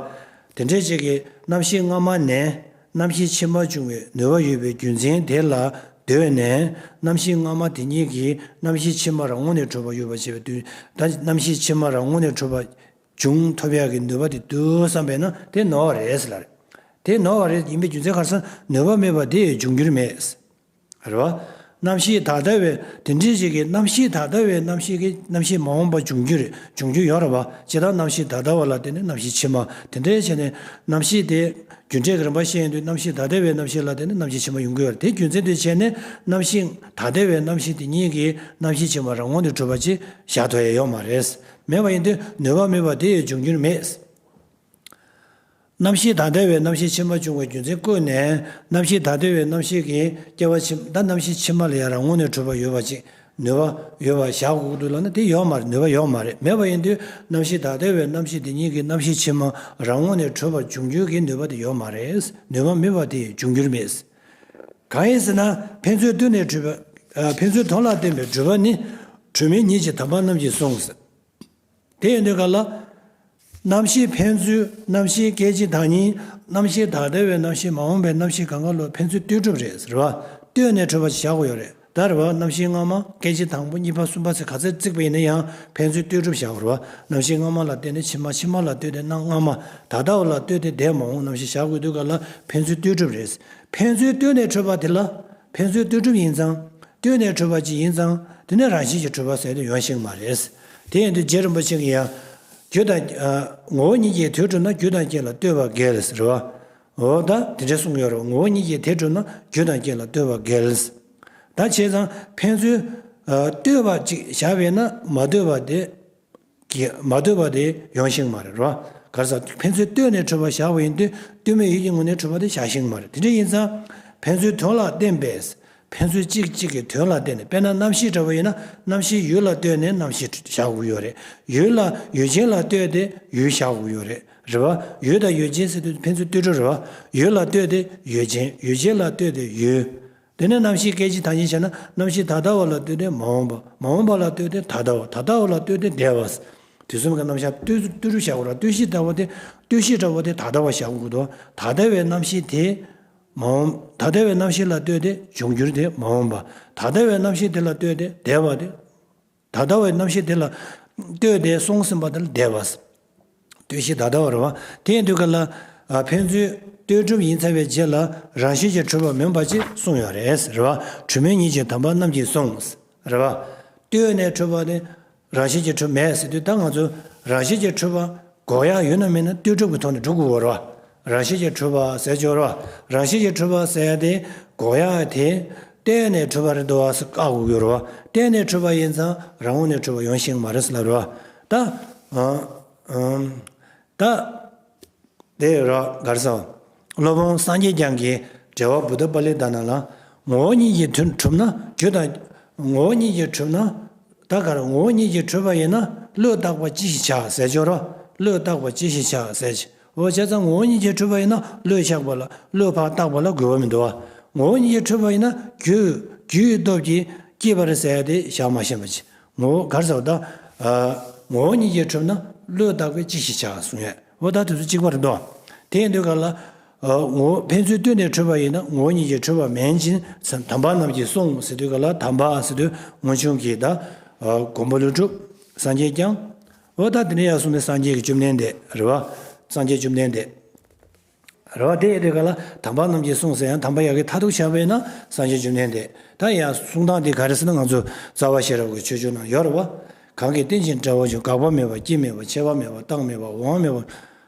དེ་འདྲའི་ཅིག་གི་རྣམ་ཤེས་སྔ་མ་ནས་རྣམ་ཤེས་ཕྱི་མ་འབྱུང་བའི་ནུས་པ་ཡོད་པའི་རྒྱུ་མཚན་དེ་ལ་ལྟོས་ནས་རྣམ་ཤེས་སྔ་མ་དེ་ཉིད་ཀྱིས་རྣམ་ཤེས་ཕྱི་མ་རང་ངོས་ནས་གྲུབ་པ་ཡོད་པ་བྱས་པའི་དུས་ད་རྣམ་ཤེས་ཕྱི་མ་རང་ངོས་ནས་གྲུབ་པ་འབྱུང་ཐུབ་ཡག་གི་ནུས་པ་དེ་འདུག་བསམ་པས་ན་དེ་ནོར་བ་རེད་ཟེར་ལ་རེད། དེ་ནོར་བ་རེད། ཡིན་པའི་རྒྱུ་མཚན་ག་རེ་ཟེར་ན་ནུས་པ་མེད་པ་དེ་ཡི་འབྱུང་འགྱུར་མེད། རེད་བ། རྣམ་ཤེས་ད་ལྟ་བའི་དེ་འདྲའི་ཞིག་གི་རྣམ་ཤེས་ད་ལྟ་བའི་རྣམ་ཤེས་ཀྱི་རྣམ་ཤེས་མ་འོངས་པ་འབྱུང་རྒྱུ་རེད། འབྱུང་རྒྱུ་ཡོད་རེད་བ། ཇི་ལྟར་རྣམ་ཤེས་ད་ལྟ་བ་ལ་བརྟེན་ནས་རྣམ་ཤེས་ཕྱི་མ་དེ་འདྲའི་བྱས་ནས་རྣམ་ཤེས་དེ་རྒྱུ་འབྲས་ཀྱི་རིམ་པ་བཤད་ཡོང་དུས་རྣམ་ཤེས་ད་ལྟ་བའི་རྣམ་ཤེས་ལ་བརྟེན་ནས་རྣམ་ཤེས་ཕྱི་མ་ཡོང་གི་ཡོད་རེད། དེ་རྒྱུ་མཚན་དེ་བྱས་ནས་རྣམ་ཤེས་ད་ལྟ་བའི་རྣམ་ཤེས་དེ་ཉིད་ཀྱིས་རྣམ་ཤེས་ཕྱི་མ་རང་ངོས་ནས་གྲུབ་པ་ཅིག་བཞག་ཐུབ་ཡ་ཡོད་མ་རེད། མེད་པ་ཡིན་དུས་ནུས་པ་མེད་པ་དེ་ཡི་འབྱུང་འགྱུར་མེད། རྣམ་ཤེས་ད་ལྟ་བའི་རྣམ་ཤེས་ཕྱི་མ་འབྱུང་བའི་རྒྱུ་མཚན་བཀོད་ནས་རྣམ་ཤེས་ད་ལྟ་བའི་རྣམ་ཤེས་ཀྱི་སྐྱེ་བ་ཕྱི་ད་རྣམ་ཤེས་ཕྱི་མ་ལ་ཡང་རང་ངོས་ནས་གྲུབ་པ་ཡོད་པ་ཅིག་ནུས་པ་ཡོད་པ་བཞག་དགོས་ཀྱི་འདུག་ལབ་ན་དེ་ཡོད་མ་རེད། ནུས་པ་ཡོད་མ་རེད། མེད་པ་ཡིན་དུས་རྣམ་ཤེས་ད་ལྟ་བའི་རྣམ་ཤེས་དེ་ཉིད་ཀྱི་རྣམ་ཤེས་ཕྱི་མ་རང་ངོས་ནས་གྲུབ་པ་འབྱུང་འགྱུར་གྱི་ནུས་པ་དེ་ཡོད་མ་རེད། ནུས་པ་མེད་པ་དེ་འབྱུང་འགྱུར་མེད། གང་ཡིན་ཟེར་ན་ཕན་ཚུན་དོན་ལ་སྒྲུབ་པ་ཕན་ཚུན་དོན་ལ་བརྟེན་པའི་སྒྲུབ་པ་ནི་སྒྲུབ་མིན་ཉིད་ཀྱི་དམ་པ་རྣམས་ཀྱིས་གསུངས། དེ་ཡིན་དུས་ག་ལ། རྣམ་ཤེས་ཕན་ཚུན་རྣམ་ཤེས་སྐད་ཅིག་དང་ཉིད་རྣམ་ཤེས་ད་ལྟ་བའི་རྣམ་ཤེས་མ་འོངས་པའི་རྣམ་ཤེས་གང་ག་ལ་ཕན་ཚུན་ལྟོས་གྲུབ་རེད་ཟེར་བ། ལྟོས་ནས་གྲུབ་པ་ཞིག་བཞག་དགོས་ཡོད་རེད། ད་རེད་བ། རྣམ་ཤེས་སྔ་མ་སྐད་ཅིག་དང་པོ་གཉིས་པ་གསུམ་པ་ཟེར་ག་ཚད་བརྩིགས་པ་ཡིན་ན་ཡང་ཕན་ཚུན་ལྟོས་གྲུབ་བཞག་དགོས་རེད་བ། རྣམ་ཤེས་སྔ་མ་ལ་ལྟོས་ཏེ་གནས་སྔ་མ། ཕྱི་མ་ལ་ལྟོས་ཏེ་གནས་སྔ་མ། ད་ལྟ་བ་ལ་ལྟོས་ཏེ་འདས་མ་འོངས་རྣམ་ཤེས་བཞག་དགོས་དུས་ག་ལ་ཕན་ཚུན་ལྟོས་གྲུབ་རེད། ཕན་ཚུན་ལྟོས་ནས་གྲུབ་པ་དེ་ལ། ཕན་ཚུན་ལྟོས་གྲུབ་ཡིན་ཙང་། ལྟོས་ནས་གྲུབ་པ་ཅིག་ཡིན་ཙང་དེ་ནི་རང་བཞིན་གྱིས་གྲུབ་པ་ཟེར་དུ་ཡོང་ཤེས་མ་རེད། དེ་ཡིན་དུས་རྗེ་རིན་པོ་ཆེ་གིས་ཡང་། རྒྱུ་དང་། ངོ་བོ་ཉིད་ཀྱིས་དེ་གྲུབ་ན་རྒྱུ་དང་རྐྱེན་ལ་ལྟོས་པ་འགལ་ཟེར་བ། འོ་ད་དེ་འདྲ་གསུངས་ཡོད་རེད། ངོ་བོ་ཉིད་ཀྱིས་དེ་གྲུབ་ན་རྒྱུ་དང་རྐྱེན་ལ་ལྟོས་པ་འགལ། ད་བྱས་ཙང་ཕན་ཚུན། ལྟོས་པ་ཅིག་བཞག་པས་ན་མ་ལྟོས་པ་དེ། གི་མ་ལྟོས་པ་དེ་ཡོང་ཤེས་མ་རེད་རོ། ག་རེ་ཟེར་ཕན་ཚུན་ལྟོས་ནས་གྲུབ་པ་བཞག་པ་ཡིན་དུས་ལྟོས་མེད་ཡུལ་གྱི་ངོས་ནས་གྲུབ་པ་དེ་བཞག་ཤེས་མ་རེད། དེ་འདྲ་ཡིན་ཙང་ཕན་ཚུན་དོན་ལ་བརྟེན་པས། ཕན་ཚུན་གཅིག་གཅིག་གི་དོན་ལ་བརྟེན་ནས། དཔེར་ན་རྣམ་ཤེས་འདྲ་བོ་ཡིན་ན་རྣམ་ཤེས་ཡུལ་ལ་ལྟོས་ནས་རྣམ་ཤེས་བཞག་དགོས་ཡོད་རེད། ཡུལ་ལ་ཡུལ་ཅན་ལ་ལྟོས་ཏེ་ཡུལ་བཞག་དགོས་ཡོད་རེད། རེད་བ། ཡུལ་དང་ཡུལ་ཅན་ཟེར་དུས་ཕན་ཚུན་ལྟོས་གྲུབ་རེད་བ། ཡུལ་ལ་ལྟོས་ཏེ་ཡུལ་ཅན། ཡུལ་ཅན་ལ་ལྟོས་ཏེ་ཡུལ། དེ་ནས་རྣམ་ཤེས་སྐད་ཅིག་དང་ཉིད་བྱས་ན་རྣམ་ཤེས་ད་ལྟ་བ་ལ་ལྟོས་ཏེ་མ་འོངས་པ། མ་འོངས་པ་ལ་ལྟོས་ཏེ་ད་ལྟ་བ། ད་ལྟ་བ་ལ་ལྟོས་ཏེ་འདས་པ། དུས་གསུམ་གྱི་རྣམ་གཞག་ལྟོས་ལྟོས་གྲུབ་བཞག་དགོས་ར། ལྟོས་གཞི་ལྟ་བུ་དེ་ལྟོས་གཞི་འདྲ་བོ་དེ་ད་ལྟ་བ་བཞག་དགོས་འདུག་ད་ལྟ་བའི་རྣམ་ཤེས་དེ་མ་འོངས། ད་ལྟ་བའི་རྣམ་ཤེས་ལ་ལྟོས་ཏེ་འབྱུང་འགྱུར་དེ་མ་འོངས་པ། ད་ལྟ་བའི་རྣམ་ཤེས་དེ་ལ་ལྟོས་ཏེ་འདས་པ་དེ། ད་ལྟ་བའི་རྣམ་ཤེས་དེ་ལ་ ལྟོས་ཏེ་སོང་ཟིན་པ་དེ་ལ་འདས་པ། ལྟོས་ཤིག་ད་ལྟ་བ་རེད་བ། དེ་ཡིན་དུས་ག་ལ། ཨ། ཕན་ཚུན་ལྟོས་གྲུབ་ཡིན་ཚར་བའི་རྗེས་ལ་རང་བཞིན་གྱིས་གྲུབ་པ་མིན་པ་ཅིག་གསུངས་ཡོད་རེད་ཟེར་བ། གྲུབ་མིན་ཉིད་ཀྱིས་དམ་པ་རྣམས་ཀྱིས་གསུངས། རེད་བ། ལྟོས་ནས་གྲུབ་པ་དེ་རང་བཞིན་གྱིས་གྲུབ་མེད་ཟེར་དུས། ད་ང་ཚོ་རང་བཞིན་གྱིས་གྲུབ་པ་འགོག་ཡག་ཡོད་ན་མེད་ན་ལྟོས་གྲུབ་ཀྱི་ཐོག་ནས་སྒྲུབ་དགོས་རེད་བ། རང་བཞིན་གྱིས་གྲུབ་པ་ཟེར་གྱི་ཡོད་རེད་བ། རང་བཞིན་གྱིས་གྲུབ་པ་ཟེར་ཡ་དེ་འགོག་ཡག་དེ་བརྟེན་ནས་གྲུབ་པ་རེད་འདུག་བ་ཟེར་བཀག་དགོས་ཀྱི་ཡོད་རེད་བ། བརྟེན་ནས་གྲུབ་པ་ཡིན་ཙང་རང་ངོས་ནས་གྲུབ་པ་ཡོང་ཤེས་ཀྱི་མ་རེད་ཟེར་ལབ་རེད་བ། ད། ཨ། ཨམ། ད། དེ་ར་གར་ས། སློབ་དཔོན་སངས་རྒྱས་བསྐྱངས་ཀྱིས་དྲི་བ་བུདྡྷ་པཱ་ལི་ཏཱ་ན་ལ། ངོ་བོ་ཉིད་ཀྱིས་གྲུབ་ན་རྒྱུ་དང་། ངོ་བོ་ཉིད་ཀྱིས་གྲུབ་ན། ད་གར་ངོ་བོ་ཉིད་ཀྱིས་གྲུབ་པ་ཡིན་ན་བློས་བཏགས་པ་ཅི་ཞིག་བྱ་ཟེར་ཅོག་ར། བློས་བཏགས་པ་ཅི་ཞིག་བྱ་ཟེར་ཅིག་འོ་བྱས་ཙང་ངོ་བོ་ཉིད་ཀྱིས་གྲུབ་པ་ཡིན་ན་བློས་བཞག་པ་ལ། བློས་ཕར་བཏགས་པ་ལ་དགོས་པ་མི་འདུག་བ། ངོ་བོ་ཉིད་ཀྱིས་གྲུབ་པ་ཡིན་ན་རྒྱུ། རྒྱུའི་སྟོབས་ཀྱིས་སྐྱེས་པ་རེད་ཟེར་ཡ་དེ་བཞག་མ་ཤེས་པ་ཅིག་ངོ་བོ་གར་ཟེར་བ་ད། ཨ། ངོ་བོ་ཉིད་ཀྱིས་གྲུབ་ན་བློས་བཏགས་པས་ཅི་ཞིག་བྱ་གསུང་ཡས། འོ་ད་དེ་ཚོ་གཅིག་པ་རེད་དོ། དེ་ཡིན་དུས་ག་ལ། ཨ། ངོ་བོ་ཕན་ཚུན་ལྟོས་ནས་གྲུབ་པ་ཡིན་ན་ངོ་བོ་ཉིད་ཀྱིས་གྲུབ་པ་མིན་ཕྱིན། དམ་པ་རྣམས་ཀྱིས་གསུངས་ཟེར་དུས་ག་ལ། དམ་པ་ཟེར་དུས་སྔོན་བྱུང་གི་ད། ཨ། མགོན་པོ་ཀླུ་སྒྲུབ། སངས་རྒྱས་བསྐྱངས། འོ་ད་དེ་ནས་ཡར་སོང་ནས་སངས་རྒྱས་ཀྱི་བཅོམ་ལྡན་འདས་རེད་བ། སངས་རྒྱས་བཅོམ་ལྡན་འདས། རེད་བ། དེ་ཡིན་དུས་ག་ལ་དམ་པ་རྣམས་ཀྱིས་གསུངས་ཟེར་ཡང་དམ་པ་ཡ་གི་མཐར་ཐུག་བཞག་པས་ན་སངས་རྒྱས་བཅོམ་ལྡན་འདས། ད་ཡང་གསུང་སྟངས་འདི་ག་རེ་ཟེར་ན། ང་ཚོ་རྩ་བ་ཤེས་རབ་ཀྱི་ཆོས་བརྗོད་ནང་ཡོད་རེད་བ། གང་གིས་རྟེན་ཅིང་འབྲེལ་བར་འབྱུང་། འགག་པ་མེད་པ། སྐྱེ་མེད་པ། ཆད་པ་མེད་པ། རྟག་མེད་པ། འོང་བ་མེད་པ།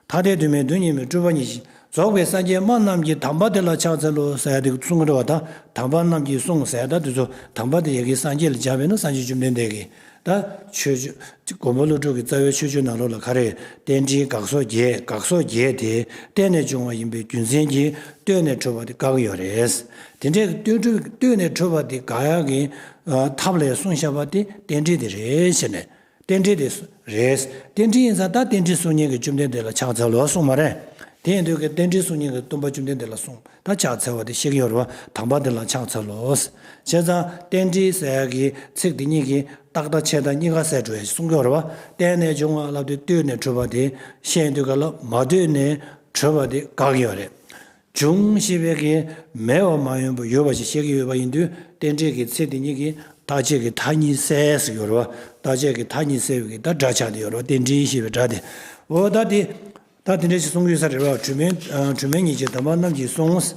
ཐ་དད་དོན་མེད། དོན་གཉིས་མེད། སྤྲོས་པ་ཉིད་ཅན། རྫོགས་པའི་སངས་རྒྱས་སྨྲ་རྣམས་ཀྱིས། དམ་པ་དེ་ལ་ཕྱག་འཚལ་ལོ་ཟེར་ཡ་དེ་གསུང་གི་འདུག་བ། ད་དམ་པ་རྣམས་ཀྱིས་གསུངས་ཟེར་ཡ། ད་དེ་ཚོ་དམ་པ་དེ་ཡ་གི་སངས་རྒྱས་ལ་སྦྱར་བས་ན་སངས་རྒྱས་བཅོམ་ལྡན་འདས་ཀྱིས། ད་ཆོས་བརྗོད། མགོན་པོ་ཀླུ་སྒྲུབ་ཀྱི་རྩ་བའི་ཆོས་བརྗོད་ནང་ལོགས་ལ་ག་རེ། རྟེན་འབྲེལ་དགག་སོགས་བརྒྱད། དགག་སོགས་བརྒྱད་དེ་བརྟེན་ནས་བྱུང་བ་ཡིན་པའི་རྒྱུ་མཚན་གྱིས་ལྟོས་ནས་གྲུབ་པ་དེ་བཀག་གི་ཡོད་རེད། དེ་འདྲའི་ལྟོས་གྲུབ། ལྟོས་ནས་གྲུབ་པ་དེ་དགག་ཡག་གི། ཨ། ཐབས་ལ་གསུངས་བཞག་པ་དེ་རྟེན་འབྲེལ་དེ་རེད་ཟེར་ནས། རྟེན་འབྲེལ་དེ་རེད། རྟེན་འབྲེལ་ཡིན་ཙང་ད་རྟེན་འབྲེལ་གསུང་མཁན་གྱི་བཅོམ་ལྡན་འདས་ལ་ཕྱག་འཚལ་ལོ་གསུངས་མ་རེད། དེ་ཡིན་དུས་ཀྱི་རྟེན་འབྲེལ་གསུང་མཁན་གྱི་སྟོན་པ་བཅོམ་ལྡན་འདས་ལ་གསུངས། ད་ཕྱག་འཚལ་བ་དེ་བཤད་ཀྱི་ཡོད་རེད་བ། དམ་པ་དེ་ལ་ཕྱག་འཚལ་ལོ། བྱས་ཙང་རྟེན་འབྲེལ་ཟེར་ཡག་གི་ཚིག་འདི་གཉིས་ཀྱིས་རྟག་མཐའ་ཆད་མཐའ་གཉིས་ཀ་བསལ་འགྲོ་ཡ་གསུང་གི་ཡོད་རེད་བ། བརྟེན་ནས་བྱུང་བ་ལབ་དུས་ལྟོས་ནས་གྲུབ་པ་དེ་བཤད་དུས་ག་ལ་མ་ལྟོས་ནས་གྲུབ་པ་དེ་དགག་གི་ཡོད་རེད། འབྱུང་ཞེས་པའི་གི་མེད་པ་མ་ཡིན་པ་ཡོད་པ་ཞིག་བཤད་ཀྱི་ཡོད་པ་ཡིན་དུས་རྟེན་འབྲེལ་གྱི་ཚིག་འདི་གཉིས་ཀྱིས་རྟག་ཆད་ཀྱི་མཐའ་གཉིས་བསལ་ཟེར་གྱི་ཡོད་རེད་བ། རྟག་ཆད་ཀྱི་མཐའ་གཉིས་བསལ་བའི་གི་ད་སྒྲ་ཆགས་བསྡད་ཡོད་རེད་བ། རྟེན་འབྲེལ་ཞེས་པའི་སྒྲ་དེ། འོ་ད་དེ། ད་དེ་འདྲ་ཞིག་གསུང་གི་ཡོད་ས་རེད་བ། གྲུབ་མིན། ཨ། གྲུབ་མིན་ཉིད་ཀྱིས་དམ་པ་རྣམས་ཀྱིས་གསུངས།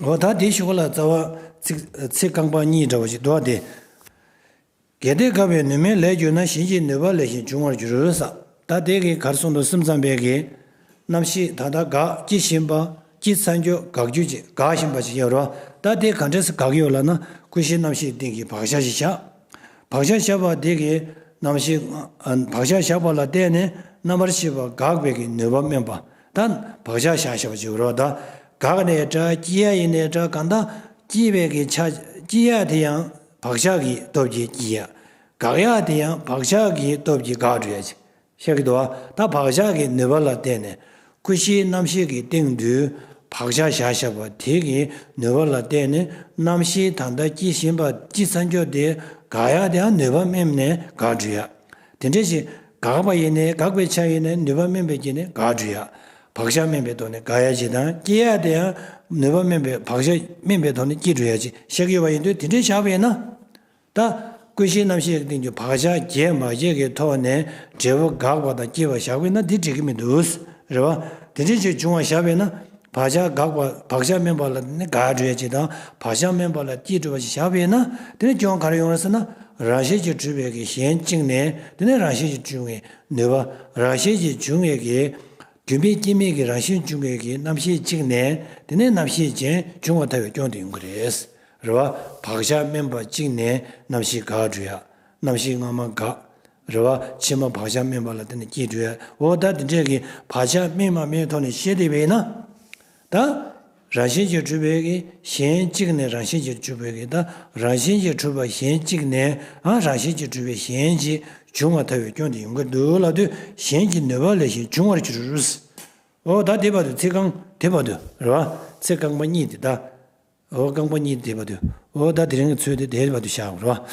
འོ་ད་དེའི་གཞུག་ལ་རྩ་བ་ཚིག་ཚིག་རྐང་པ་གཉིས་འདྲ་བ་ཞིག་འདུག་བ་དེ། གལ་ཏེ་འགགས་པས་ནུས་མེད་ལས་གྱུར་ན། གཞན་གྱི་ནུས་པ་ལས་གཞན་འབྱུང་བར་འགྱུར་ཟེར། ད་དེ་གི་གར་སོང་དུ་སེམས་ཙམ་པས་གི་རྣམ་ཤེས་ད་ལྟ་འགག་སྐྱེ་བཞིན་པ། སྐྱེས་ཚར་འགྱོ་འགག་འགྱུར་གྱི་འགག་བཞིན་པ་ཞིག་ཡོད་རེད་བ། ད་དེ་ག་འདྲས་སེ་འགག་གི་ཡོད་ལབ་ན། ཀུན་ཤེས་རྣམ་ཤེས་སྟེང་གི་བག་ཆགས་ཤིག་བཞག་བག་ཆགས་བཞག་པ་དེ་གི་རྣམ་ཤེས། ཨ། བག་ཆགས་བཞག་པ་ལ་བརྟེན་ནས་རྣམ་པར་ཤེས་པ་འགག་པའི་གི་ནུས་པ་དམན་པ། ད་བག་ཆགས་བཞག་བཞག་པ་ཅིག་ཡོད་རེད་བ། ད་འགག་ནས་འདྲ། སྐྱེ་ཡ་ཡིན་ནས་འདྲ། གང་ལྟར་སྐྱེ་བའི་གི་ཆ། སྐྱེ་ཡ་དེ་ཡང་བག་ཆགས་ཀྱི་སྟོབས་ཀྱིས་སྐྱེ་ཡ། འགག་ཡ་དེ་ཡང་བག་ཆགས་ཀྱི་སྟོབས་ཀྱིས་འགག་འགྲོ་ཡ་ཅིག་ཤེས་ཀྱི་འདུག་བ། ད་བག་ཆགས་ཀྱི་ནུས་པ་ལ་བརྟེན་ནས། ཀུན་ཤེས་རྣམ་ཤེས་ཀྱི་སྟེང་དུ་བག་ཆགས་བཞག་བཞག་པ་དེ་གི་ནུས་པ་ལ་བརྟེན་ནས་རྣམ་ཤེས་ད་ལྟ་སྐྱེ་བཞིན་པ། སྐྱེས་ཚར་འགྱོ་དེ་འགག་ཡ་དེའང་ནུས་པ་དམན་ནས་འགག་འགྲོ་ཡ། དེ་འདྲ་ཞིག་འགག་པ་ཡིན་ནའི། འགག་པའི་ཆ་ཡིན་ནའི་ནུས་པ་དམན་པའི་རྐྱེན་ནས་འགག་འགྲོ་ཡ། བག་ཆགས་དམན་པའི་ཐོག་ནས་འགག་ཡ་ཅིག་དང་། སྐྱེ་ཡ་དེའང་ནུས་པ་དམན་པའི། བག་ཆགས་དམན་པའི་ཐོག་ནས་སྐྱེ་འགྲོ་ཡ་ཅིག་ཤེས་ཀྱི་ཡོད་པ་ཡིན་དུས། དེ་འདྲའི་བཞག་པ་ཡིན་ན། ད་ཀུན་ཤེས་རྣམ་ཤེས་ཀྱི་སྟེང་དུ་བག་ཆགས་རྒྱས་མ་རྒྱས་ཀྱི་ཐོག་ནས་འབྲས་བུ་འགག་པ་དང་སྐྱེ་བ་བཞག་པས་ན་འདི་འགྲིག་གི་མི་འདུག་རེད་བ། དེ་འདྲའི་ཅིག་བྱུང་བ་བཞག་པས་ན། བག་ཆགས་འགག་པ། བག་ཆགས་དམན་པ་ལ་ནི་འགག་འགྲོ་ཡ་ཅིག་དང་། བག་ཆགས་དམན་པ་ལ་སྐྱེ་འགྲོ་བ་ཞིག་བཞག་པས་ན། དེ་ནི་སྐྱོན་ག་རེ་ཡོང་རེད་ཟེར་ན། རང་བཞིན་གྱིས་གྲུབ་པའི་གི་གཞན་གཅིག་ནས། དེ་ནི་རང་བཞིན་གྱིས་བྱུང་བའི་ནུས་པ། རང་བཞིན་གྱིས་བྱུང་བའི་གི་རྒྱུ་མེད་རྐྱེན་མེད་ཀྱི་རང་བཞིན་བྱུང་བའི་གི་རྣམ་ཤེས་གཅིག་ནས། དེ་ནས་རྣམ་ཤེས་གཞན་འབྱུང་བར་ཐལ་བའི་སྐྱོན་དེ་ཡོང་གི་རེད། རེད་བ། བག་ཆགས་དམན་པ་གཅིག་ནས་རྣམ་ཤེས་འགག་འགྲོ་ཡ། རྣམ་ཤེས་སྔ་མ་འགག་རེད་བ། ཕྱི་མ་བག་ཆགས་དམན་པ་ལ་བརྟེན་ནས་སྐྱེ་འགྲོ་ཡ། འོ་ད་དེ་འདྲས་ཀྱི་བག་ཆགས་དམན་མ་དམན་ཐོག་ནས་བཤད་བསྡད་པས་ན། ད་རང་བཞིན་གྱིས་གྲུབ་པའི་གི་གཞན་གཅིག་ནས། རང་བཞིན་གྱིས་གྲུབ་པའི་གི་ད་རང་བཞིན་གྱིས་གྲུབ་པ་གཞན་གཅིག་ནས། ཨ། རང་བཞིན་གྱིས་གྲུབ་པའི་གཞན་གྱིས་འབྱུང་བར་ཐལ་བའི་སྐྱོན་དེ་ཡོང་གི་འདུག་ལབ་དུས། གཞན་གྱི་ནུས་པ་ལས་གཞན་འབྱུང་བར་འགྱུར། འོ་ད་དེ་བར་དུ་ཚིག་རྐང་དེ་བར་དུ་རེད་བ། ཚིག་རྐང་པ་གཉིས་དེ་ད། འོ་རྐང་པ་གཉིས་དེ་བར་དུ། འོ་ད་དེ་རིང་གི་ཚུལ་དེ་དེ་བར་དུ་བཞག་རོགས།